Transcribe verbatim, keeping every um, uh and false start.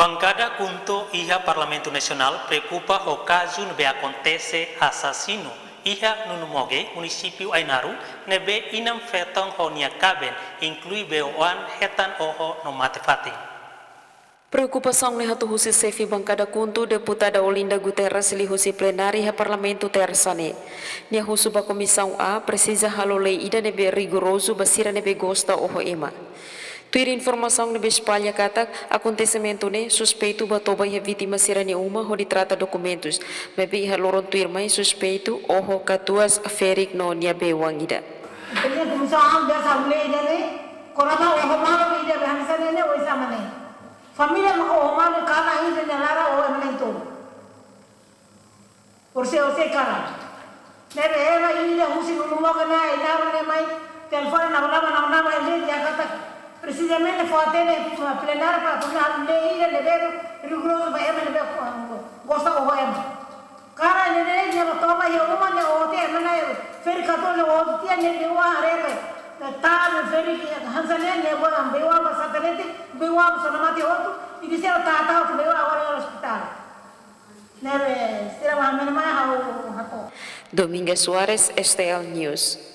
Bankada KHUNTO iha Parlamentu Nasionál preokupa ho kazu ne'ebé akontese asasinu iha Nunumoge, munisípiu Ainaro, ne'ebé inan feton ho nia kaben, inklui bei-oan, hetan oho no mate fatin. Preokupasaun ne'e hato'o husi xefe bankada KHUNTO, Deputada Olinda Guterres, liuhusi plenária iha Parlamentu Tersa ne'e. Nia husu ba Komisaun A presiza halo lei ida ne'ebé rigorozu ba sira ne'ebé gosta oho ema. Tuir informasaun ne'ebé espalla katak, akontesimentu ne'e suspeitu bá toba iha vítima sira-nia uma hodi trata dokumentus, maibé iha loron tuirmai suspeitu oho katuas ferik no nia bei-oan ida. Entaun, komisaun biasa halo lei ida-ne'e, kona-ba oho malu ida be hanesan ne'e, oinsá mak ne'e. Família mak oho malu, kalan ida nia laran oho ema na'in-tolu. Orsida orsida kalan. Ne'ebé ema ida husi Nunumoge mai Ainaro ne'e mai telefone, na'ok-na'ok, na'ok-na'ok, ende dia katak, presizamente fó-hatene plenária para tunar lei ida ne'ebé rigorozu ba ema ne'ebé gosta oho ema. Kalan ne'e nia bá toba iha uma, nia oho tiha ema na'in-tolu, ferik katuas, nia oho tiha, nia bei-oan haree be. Nia tama ferik hanesan ne'e, nia bá, bei-oan bá satélite, bei-oan bá sona mate hotu, i di sira tau, tau, bei-oan agora iha ospitál. Ne'ebé sira mak hameno mai, ha'u hato'o. Dominga Soares, S T L News.